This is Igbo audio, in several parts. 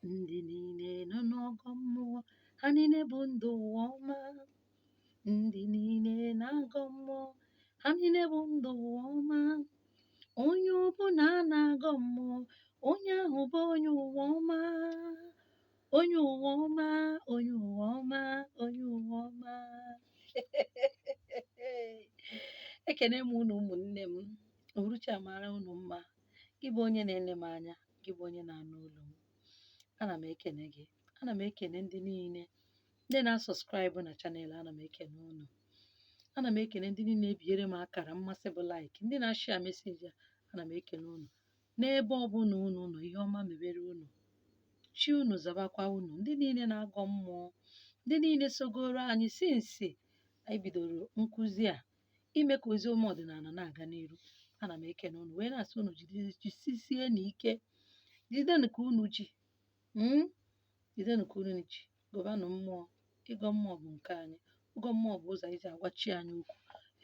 Ndị niile nọ n'ọgọ mmụọ, ha niile bụ ndị ụwa ọma. Ndị niile na-agọ mmụọ, ha niile bụ ndị ụwa ọma. Onye ọbụla na-agọ mmụọ, onye ahụ bụ onye ụwa ọma. Onye ụwa ọma, onye ụwa ọma, onye ụwa ọma. Ekene m unu ụmụnne m, uhuruchi a mara unu mma. Gị bụ onye na-ele m anya, gị bụ onye na-anụ olu m, ana m ekene gị. Ana m ekene ndị niile ndị na-asubscribe na channel, ana m ekene unu. Ana m ekene ndị niile na-ebinyere m akara mmasị bụ like, ndị na-ashare message a, ana m ekene unu. N'ebe ọbụla unu nọ, ihe ọma mebere unu, chi unu zabakwa unu. Ndị niile na-agọ mmụọ, ndị niile sogoro anyị since anyị bidoro nkụzi a ime ka ozi ọma ọdịnala na-aga n'iru, ana m ekene unu wee na-asị unu jisisie n'ike, jidenụ ka unu ji, jidenụ ka unu ji, gọbanụ mmụọ. Ịgọ mmụọ bụ nke anyị. Ịgọ mmụọ bụ ụzọ anyị ji agwa chi anyị okwu.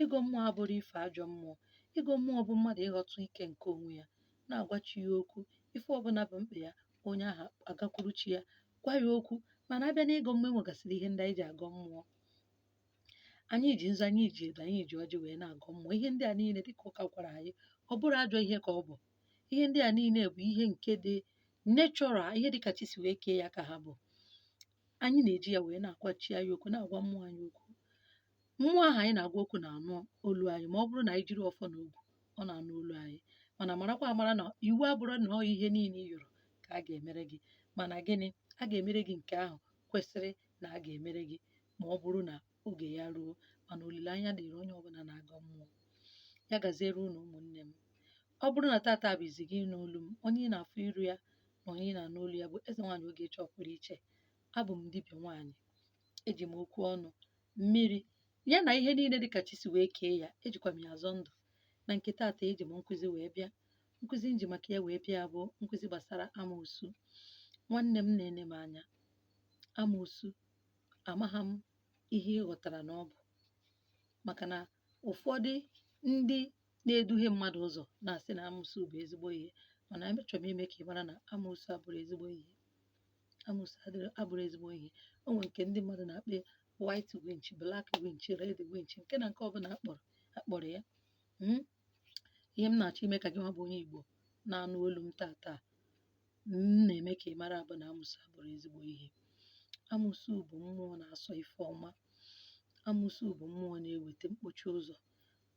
Ịgọ mmụọ abụrụ ife ajọ mmụọ. Ịgọ mmụọ bụ mmadụ ịghọta ike nke onwe ya, na-agwa chi ya okwu. Ife ọbụla bụ mkpa ya, onye ahụ agakwuru chi ya gwa ya okwu. Mana abịa n'ịgọ mmụọ, enwegasịrị ihe ndị anyị ji agọ mmụọ. Anyị ji nzu, anyị ji edo, anyị ji ọjị wee na-agọ mmụọ. Ihe ndị a niile, dịka ụka gwara anyị, ọ bụrụ ajọ ihe ka ọ bụ. Ihe ndị a niile bụ ihe nke dị natural, ihe dịka chi si wee kee ya ka ha bụ. Anyị na-eji ya wee na-agwa chi anyị okwu, na-agwa mmụọ anyị okwu. Mmụọ ahụ anyị na-agwa okwu na-anụ olu anyị ma ọ bụrụ na anyị jiri ọfọ na ogu, ọ na-anụ olu anyị. Mana marakwa amara na iwu abụrụ na ọ ihe niile ị yọrọ ka a ga-emere gị. Mana gịnị a ga-emere gị nke ahụ kwesịrị na a ga-emere gị ma ọ bụrụ na oge ya ruo. Mana olileanya dịrị onye ọbụla na-agọ mmụọ. Ya gaziere unu ụmụnne m. Ọ bụrụ na tata bụ izi gị ịnụ olu m, onye ị na-afụ iru ya na onye ị na-anụ olu ya bụ Eze Nwaanyị Ogechi Ọpụrụ Iche. Abụ m dibịa nwaanyị. Eji m okwu ọnụ, mmiri, ya na ihe niile dịka chi si wee kee ya, ejikwa m ya azọ ndụ. Na nke tata eji m nkụzi wee bịa. Nkụzi nji maka ya wee bịa bụ nkụzi gbasara amoosu. Nwanne m na-ene m anya, amoosu, amagha m ihe ị ghọtara na ọ bụ, maka na ụfọdụ ndị na-eduhie mmadụ ụzọ na-asị na amoosu bụ ezigbo ihe. Mana achọrọ m ime ka ị mara na amoosu abụrụ ezigbo ihe. Amoosu abụrụ ezigbo ihe. O nwere nke ndị mmadụ na-akpọ white witch, black witch, red witch, nke na nke ọbụla akpọrọ ya. Ihe m na-achọ ime ka gị nwa bụ onye Igbo na-anụ olu m tata, m na-eme ka ị mara bụ na amoosu abụrụ ezigbo ihe. Amoosu bụ mmụọ na-asọ ife ọma. Amoosu bụ mmụọ na-eweta mkpochi ụzọ.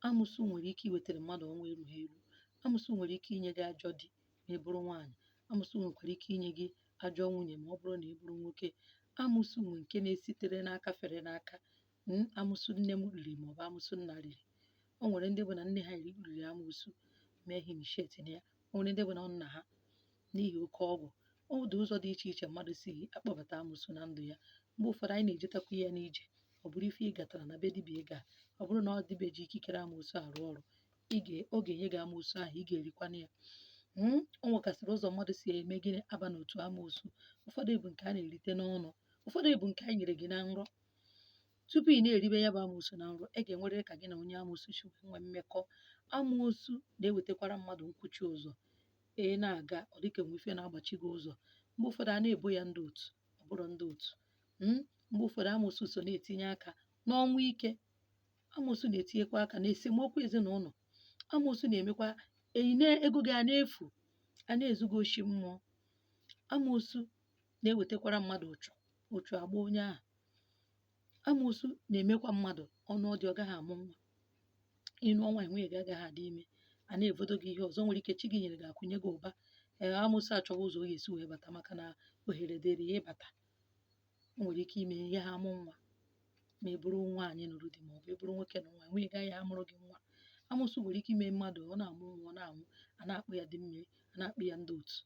Amoosu nwere ike iwetara mmadụ ọnwụ erughị eru. Amoosu nwere ike inye gị ajọ di ma ị bụrụ nwaanyị. Amoosu nwekwara ike inye gị ajọ nwunye ma ọ bụrụ na ị bụrụ nwoke. Amoosu nwe nke na-esitere n'aka fere n'aka. Amoosu nne m riri maọbụ amoosu nna riri. O nwere ndị bụ na nne ha riri amoosu mee ha initiate na ya. O nwere ndị bụ na nna ha n'ihi oke ọgwụ. Ọ dị ụzọ dị iche iche mmadụ si akpọbata amoosu na ndụ ya. Mgbe ụfọdụ anyị na-ejetakwa ya n'ije, ọ bụrụ ife ị gatara na be dibịa ị ga, ọ bụrụ na ọ dibịa ji ikikere amoosu arụ ọrụ, ọ ga-enye gị amoosu ahụ, ị ga-erikwana ya. O nwekasịrị ụzọ mmadụ si eme gịnị aba n'otu amoosu. Ụfọdụ bụ nke a na-erite n'ọnụ, ụfọdụ bụ nke anyị nyere gị na nrọ. Tupu ị na-eribe ya bụ amoosu na nrọ, ị ga-enwerịrị ka gị na onye amoosu si wee nwee mmekọ. Amoosu na-ewetakwara mmadụ nkwuchi ụzọ. Ị na-aga, ọ dịka enwe ife na-agbachi gị ụzọ. Mgbe ụfọdụ a na-ebo ya ndị otu, ọ bụrụ ndị otu. Mgbe ụfọdụ amoosu so na-etinye aka n'ọnwụ ike. Amoosu na-etinyekwa aka n'esemokwu ezinụlọ. Amoosu na-emekwa enyi na ego gị a na-efu, a na-ezu gị oshi mmụọ. Amoosu na-ewetakwara mmadụ ụchụ, ụchụ agba onye ahụ. Amoosu na-emekwa mmadụ ọnụ ọdị, ọ gaghị amụ nwa. Ịnụ ọnwa nwunye gị agaghị adị ime, a na-evodo gị ihe ọzọ. Nwere ike chi gị nyere gị akwụnye gị ụba. Ee, amoosu achọwa ụzọ ọ ga-esi wee bata, maka na ohere dịrị ya ịbata. O nwere ike ime ihe ha amụ nwa ma ị bụrụ nwaanyị nụrụ di, ma ọ bụ ị bụrụ nwoke na nwa nwunye gaghị amụrụ gị nwa. Amoosu nwere ike ime mmadụ ọ na-amụ nwa, ọ na-anwụ, a na-akpụ ya dị mmiri, a na-akpụ ya ndị otu.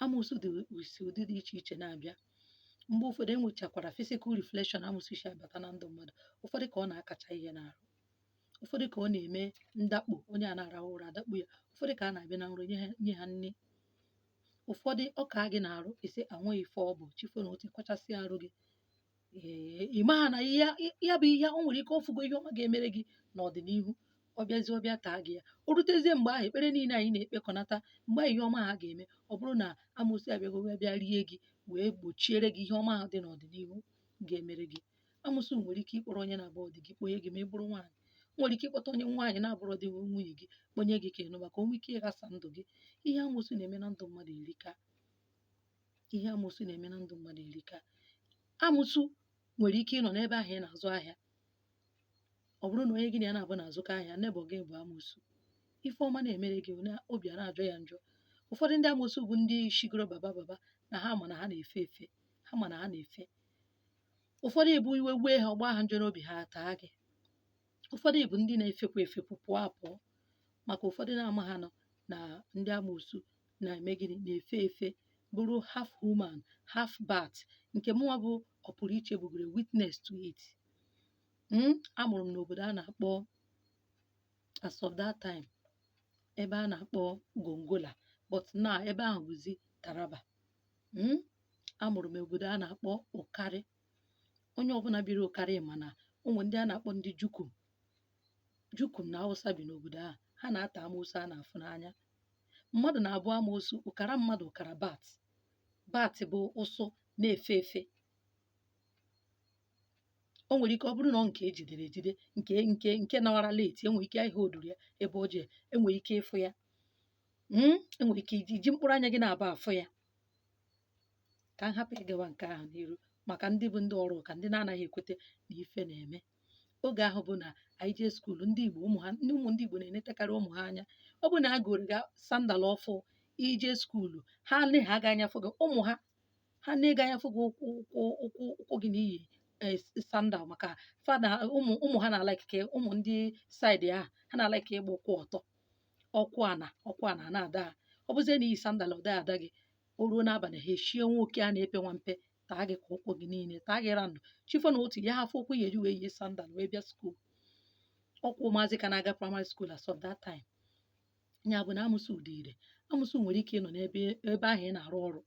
Amoosu dị si ụdị dị iche iche na-abịa. Mgbe ụfọdụ enwechakwara physical reflection amoosu si abata na ndụ mmadụ. Ụfọdụ ka ọ na-akacha ihe n'arụ, ụfọdụ ka ọ na-eme ndakpo, onye a na-arahụ ụra adakpo ya, ụfọdụ ka a na-abịa na nrọ nye ha nri, ụfọdụ ọka gị na-arụ isi anweghị ife ọ bụ chifo na otu kwachasị arụ gị. Ee, ị maha na ihe ya bụ ihe o nwere ike ọfụgo ihe ọma ga-emere gị n'ọdịnihu. Ọ bịazie, ọ bịa taa gị ya. O rutezie mgbe ahụ, ekpere niile anyị na-ekpekọnata mgbe ahụ, ihe ọma ha ga-eme, ọ bụrụ na amoosu abịago wee bịa rie gị, wee gbochiere gị ihe ọma ahụ dị n'ọdịnihu ga-emere gị. Amoosu nwere ike ịkpọrọ onye na-abụọ di gị kponye gị ma ị bụrụ nwaanyị. O nwere ike ịkpọta onye nwaanyị na-abụrọ di nwunye gị kponye gị ka ị nụba, ka o nwee ike ịghasa ndụ gị. Ihe amoosu na-eme na ndụ mmadụ erika. Ihe amoosu na-eme na ndụ mmadụ erika. Amoosu nwere ike ịnọ n'ebe ahụ ị na-azụ ahịa. Ọ bụrụ na onye gị na ya na-abụ na-azụkọ ahịa, neighbour gị bụ amoosu. Ife ọma na-emere gị na obi a na-ajọ ya njọ. Ụfọdụ ndị amoosu bụ ndị shigoro baba baba na ha ma na ha na-efe efe, ha ma na ha na-efe. Ụfọdụ bụ iwe wee ha, ọgba ha njọ n'obi, ha taa gị. Ụfọdụ bụ ndị na-efekwa efepụ, pụọ apụọ, maka ụfọdụ na-ama ha nọ na ndị amoosu na-eme gịnị, na-efe efe, bụrụ half human, half bat. Nke mụnwa bụ ọpụrụ iche bugoro witness to it. Amụrụ m n'obodo a na-akpọ, as of that time, ebe a na-akpọ Gongola, but now ebe ahụ bụzi Taraba. Amụrụ m obodo a na-akpọ Ụkarị. Onye ọbụla biri Ụkarị mana ụmụ ndị a na-akpọ ndị Jukum, Jukum na Hausa bi n'obodo ahụ. Ha na-ata amoosu a na-afụ n'anya. Mmadụ na-abụ amoosu, ụkara mmadụ, ụkara bat. Bat bụ ụsụ na-efe efe. O nwere ike ọ bụrụ na ọ nke ejidere ejide, nke nawara late, enwere ike ihe oduru ya ebe o jee, enwere ike ịfụ ya. Enwere ike iji mkpụrụ anya gị na-aba afụ ya. Ka m hapụ ịgawa nke ahụ n'iru, maka ndị bụ ndị ọrụ ka ndị na-anaghị ekwete na ife na-eme. Oge ahụ bụ na anyị jee school, ndị Igbo, ụmụ ha, ndị ụmụ ndị Igbo na-enetekarị ụmụ ha anya. Ọ bụ na a gụrụ gị sandal ọfụ ije school, ha ne ha aga anya fụ gị, ụmụ ha, ha na-ega anya fụ gị, ụkwụ ụkwụ ụkwụ ụkwụ gị n'iyi sandal, maka fada ụmụ ụmụ ha na-alike ka ụmụ ndị side ahụ ha na-alike ịgba ụkwụ ọtọ, ọkwụ ana, ọkwụ ana na-ada ha. Ọ bụzie na iyi sandal, ọ da ada gị. O ruo n'abalị, ha eshie nwoke a na-epe nwa mpe taa gị, ka ụkwụ gị niile taa gị randụ. Chifo na otu ya hafụ ụkwụ ya eji wee yie sandal wee bịa school. Ọkwụ ụmụazị ka na-aga primary school as of that time. Ya bụ na amụsụ dị ire. Amụsụ nwere ike ịnọ n'ebe ebe ahụ ị na-arụ ọrụ.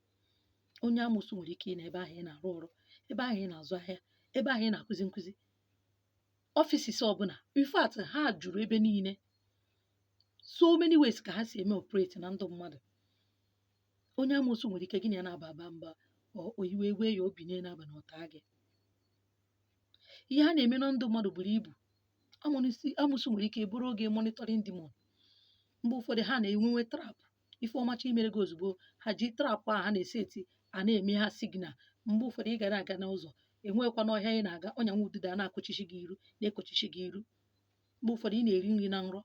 Onye amụsụ nwere ike ịnọ ebe ahụ ị na-arụ ọrụ, ebe ahụ ị na-azụ ahịa, ebe ahụ ị na-akụzi nkụzi, offices ọbụla. In fact, ha juru ebe niile. So many ways ka ha si eme operate na ndụ mmadụ. Onye amụsụ nwere ike gị na ya na-aba aba mba, oyiwe wee ya obi n'elu abalị, ọ taa gị. Ihe ha na-eme na ndụ mmadụ buru ibu. Amụsụ nwere ike bụrụ oge monitoring demon. Mgbe ụfọdụ ha na-enwenwe trap. Ife ọmacha imere gị, ozugbo ha ji trap a ha na-esi eti a na-eme ha signal. Mgbe ụfọdụ ị ga na-aga n'ụzọ, enwekwa n'ọhịa ị na-aga, ọnya nwa ududo a na-akụchichi gị iru, na-ekochichi gị iru. Mgbe ụfọdụ ị na-eri nri na nrọ.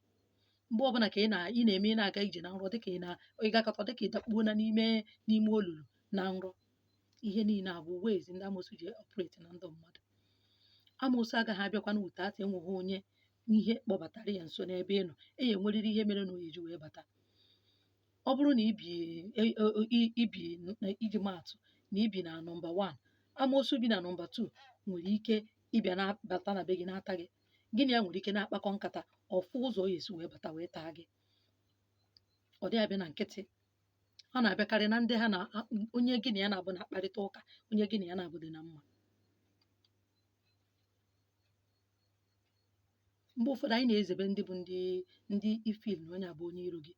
Mgbe ọbụla ka ị na-eme, ị na-aga ije na nrọ, dịka ị na ịgakọta, dịka ị dakpuo na n'ime olulu na nrọ. Ihe niile a bụ ways ndị amoosu ji operate na ndụ mmadụ. Amoosu agaghị abịakwana without enweghị onye ihe kpọbatara ya nso n'ebe ị nọ. E ya enwerịrị ihe mere na o ji wee bata. Ọ bụrụ na ibi ibi, iji maatụ, na ibi na number 1, amoosu bi na number 2 nwere ike ịbịa na-abata na be gị na-ata gị. Gị na ya nwere ike na-akpakọ nkata, ọfụ ụzọ ọ ga-esi wee bata wee taa gị. Ọ dịghị abịa na nkịtị. Ọ na-abịakarị na ndị ha na onye gị na ya na-abụ na-akparịta ụka, onye gị na ya na-abụ dị na mma. Mgbe ụfọdụ anyị na-ezebe ndị bụ ndị ifil na onye abụ onye iro gị.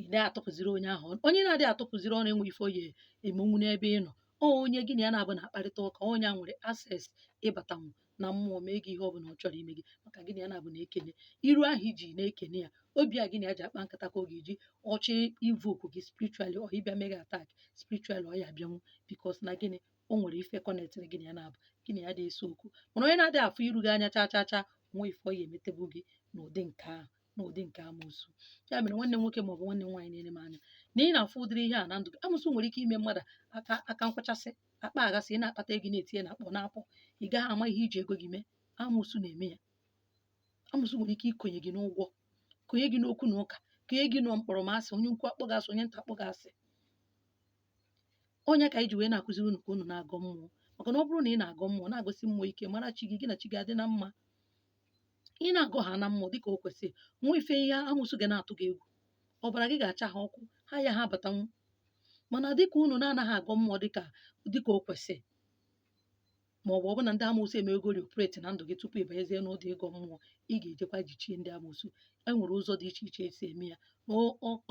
Ị na-atụpụziri onye ahụ ọnụ. Onye na-adịghị atụpụziri ọnụ enwe ife oyi emenwu n'ebe ị nọ. Ọ onye gị na ya na-abụ na-akparịta ụka, onye a nwere access ịbatanwu na mmụọ mee gị ihe ọbụla ọ chọrọ ime gị, maka gị na ya na-abụ na-ekene iru ahụ iji na-ekene ya, obi a gị na ya ji akpa nkata, ka ọ ga-eji ọchị invoke gị spiritually, ọ ịbịa mee gị attack spiritually. Ọ ya abịanwu because na gịnị, o nwere ife connectịrị gị na ya na-abụ, gị na ya dị ese okwu. Mana onye na-adịghị afụ iru gị anya chaa chaa chaa, nwe ife ọ ya emetebu gị n'ụdị nke ahụ, n'ụdị nke amoosu. Ya mere, nwanne m nwoke maọbụ nwanne m nwaanyị na-ele m anya, na ị na-afụ ụdịrị ihe a na ndụ gị, amoosu nwere ike ime mmadụ aka aka nkwachasị, akpa aghasị. Ị na-akpata ego, na-etinye na akpọ na-apụ, ị gaghị ama ihe iji ego gị mee. Amoosu na-eme ya. Amoosu nwere ike ikonye gị n'ụgwọ, konye gị n'okwu na ụka, konye gị na mkpọrọmasị. Onye ukwu akpọ gị asị, onye nta akpọ gị asị. Onye ka anyị ji wee na-akụziri unu ka unu na-agọ mmụọ, maka na ọ bụrụ na ị na-agọ mmụọ, na-agọsi mmụọ ike, mara chi gị, gị na chi gị adị na mma, ị na-agọ ha na mmụọ dịka o kwesịrị, nwa ife ihe amoosu ga na-atụ gị egwu, ọbara gị ga-acha ha ọkụ, ha ya ha abatanwu. Mana dịka unu na-anaghị agọ mmụọ dịka o kwesịrị, Ma ọ bụ ọbụna ndị amoosu emegori operate na ndụ gị tupu ị banyezie n'ụdị ịgọ mmụọ, ị ga-ejekwa jichie ndị amoosu. E nwere ụzọ dị iche iche esi eme ya.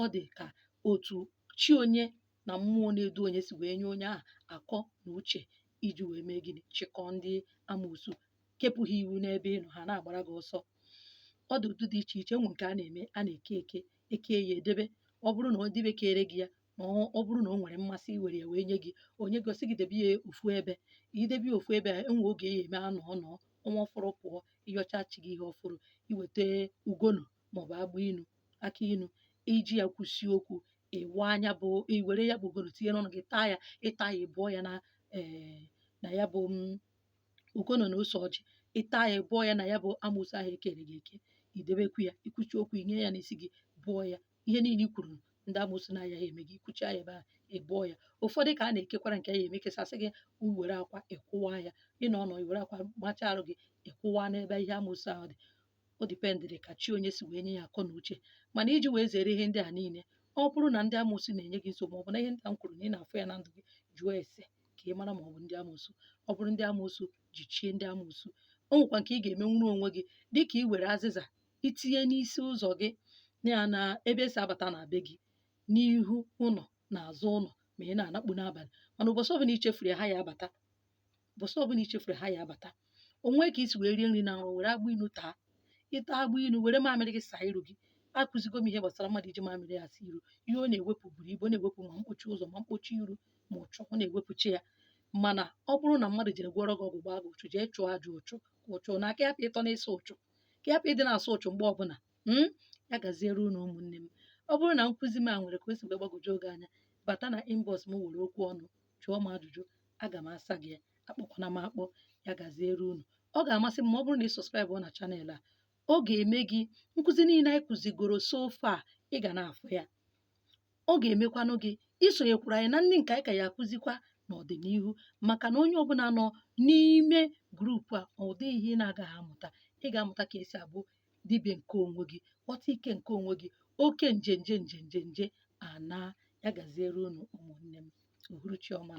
Ọ dị ka otu chi onye na mmụọ na-edu onye si wee nye onye ahụ akọ na uche iji wee mee gịnị, chịkọọ ndị amoosu, kepụ ha iwu n'ebe ị nọ, ha na-agbara gị ọsọ. Ọ dị ụdị dị iche iche. Enwe nke a na-eme, a na-eke eke, eke ya edebe. Ọ bụrụ na dibịa kere gị ya, ma ọ bụrụ na o nwere mmasị iwere ya wee nye gị, onye gosi gị debe ya ofu ebe, idebe ya ofu ebe a, enwe oge ya eme anọ nọ ọnwa ọfụrụ pụọ, ịyọcha chi gị ihe ọfụrụ, iweta ugono maọbụ agbụ inu, akị inu, iji ya kwụsị okwu, ịwa anya bụ iwere ya bụ ugono tinye n'ọnụ gị, taa ya, ịta ya, ịbụọ ya na na ya bụ ugono na ose ọjị, ịta ya, bụọ ya na ya bụ amoosu ahụ ekere gị eke, idebekwu ya, ikwuchi okwu, inye ya n'isi gị, bụọ ya ihe niile i kwuru ndị amoosu na-agaghị eme gị, ikwuchi ya ebe ahụ, ịbụọ ya. Ụfọdụ ka a na-ekekwara nke ya eme kesasị gị, were akwa ịkwụwa ya, ịnọ nọ iwere akwa gbachaa arụ gị, ịkwụwa n'ebe ihe amoosu ahụ dị. O dipendịrị ka chi onye si wee nye ya akọ na uche. Mana iji wee zere ihe ndị a niile, ọ bụrụ na ndị amoosu na-enye gị nsogbu, maọbụ na ihe ndị a m kwuru na ị na-afụ ya na ndụ gị, jụọ ese ka ị mara ma ọ bụ ndị amoosu. Ọ bụrụ ndị amoosu, jichie ndị amoosu. O nwekwa nke ị ga-emenwuru onwe gị, dịka i were azịza itinye n'isi ụzọ gị ya na ebe esi abata na be gị, n'ihu ụlọ na azụ ụlọ, ma ị na-anakpu n'abalị. Mana ụbọchị ọbụla i chefuru ya, ha ya abata. Ụbọchị ọbụla i chefuru ha ya abata. O nwee ka isi wee rie nri na nrọ, were agbụ inu taa, ịta agbụ inu, were mamịrị gị saa iru gị. Akụzigo m ihe gbasara mmadụ iji mamịrị ya asa iru. Ihe ọ na-ewepụ buru ibu, ọ na-ewepụ ma mkpochi ụzọ, ma mkpochi iru, ma ụchụ, ọ na-ewepụchi ya. Mana ọ bụrụ na mmadụ jere gwọrọ gị ọgwụ, gbaa gị ụchụ, jee chụọ aja ụchụ, ka ụchụ na aka hapụ ịtọ n'ịsa ụchụ, ka hapụ ịdị na-asa ụchụ mgbe ọbụla. Ya gaziere unu ụmụnne m. Ọ bụrụ na nkụzi m a nwere ka o si wee gbagwoju oge anya, bata na inbox m, were okwu ọnụ jụọ m ajụjụ, aga m asa gị ya. Akpọkwana m akpọ. Ya gaziere unu. Ọ ga-amasị m ma ọ bụrụ na ị subscribe na channel a. Ọ ga-eme gị nkụzi niile anyị kụzigoro so far, ị ga na-afụ ya. Ọ ga-emekwanụ gị isonyekwuru anyị na ndị nke anyị ka ya akụzikwa n'ọdịnihu, maka na onye ọbụla nọ n'ime group a, ọ dịghị ihe ị na-agaghị amụta. Ị ga-amụta ka esi abụ dibịa nke onwe gị, ghọta ike nke onwe gị, oke nje nje nje nje nje ana. Ya gaziere unu ụmụnne m. Uhuruchi ọma.